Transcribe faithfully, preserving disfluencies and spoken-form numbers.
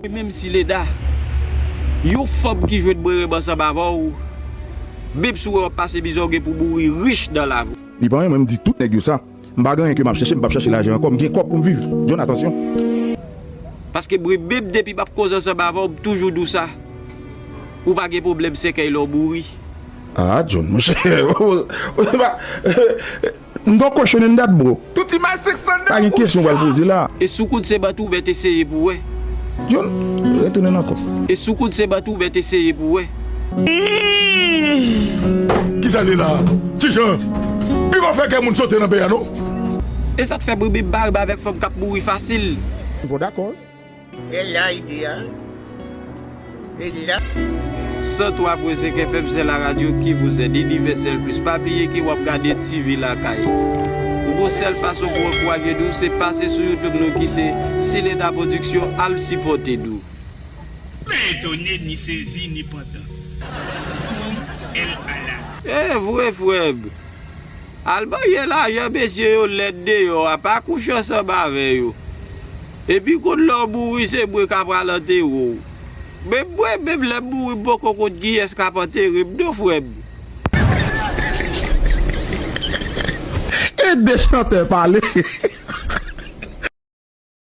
E menm si Leda, yon fanm ki jwenn bwere ansanm avè w, menm si w wè w ap pase mizè, w gen pou mouri rich nan lavi w. Li pa anyen, mwen m di tout nèg yo sa. M pa gen anyen ke m ap chèche, m p ap chèche lajan ankò, m gen kòb pou m viv. John, atansyon. Paske mwen menm depi m ap koze ansanm avè w, m toujou di w sa. Ou pa gen pwoblèm sèkèy lè w mouri. Ah, John, monchè. M t on question in that, bro. Tout imaj sèks san nèf. Pa gen kesyon w pral poze la. E si w konn se mantè w mèt eseye pou w wè. John, retounen ankò. E si w konn se mantè w mèt eseye pou w wè. Kisa l ye la? Ti Jan, li pa fè kè moun sote nan peyi a non. E sa k fè mwen menm m pa renmen avèk fanm k ap mouri fasil. Bon, dakò. E la ide a. E la. San twa pwen senk F M, c'est la radio qui vous aide, Universel Plus. Pa bliye ke w ap gade T V Lakay. Ou gon sèl fason pou ankouraje nou, se pase sou YouTube nou ki se Sileda Production, al sipòte nou. Men etone, ni sezi, ni pantan. Koum el ala. E vre, frè m. Al manje lajan mesye yo lèd deyò a, pa kouche ansanm avè yo. Epi konn lè w mouri se mwen k ap al antere w. Menm mwen menm lè m mouri m poko konn kiyès k ap antere m non frè m. Ede chantè pale.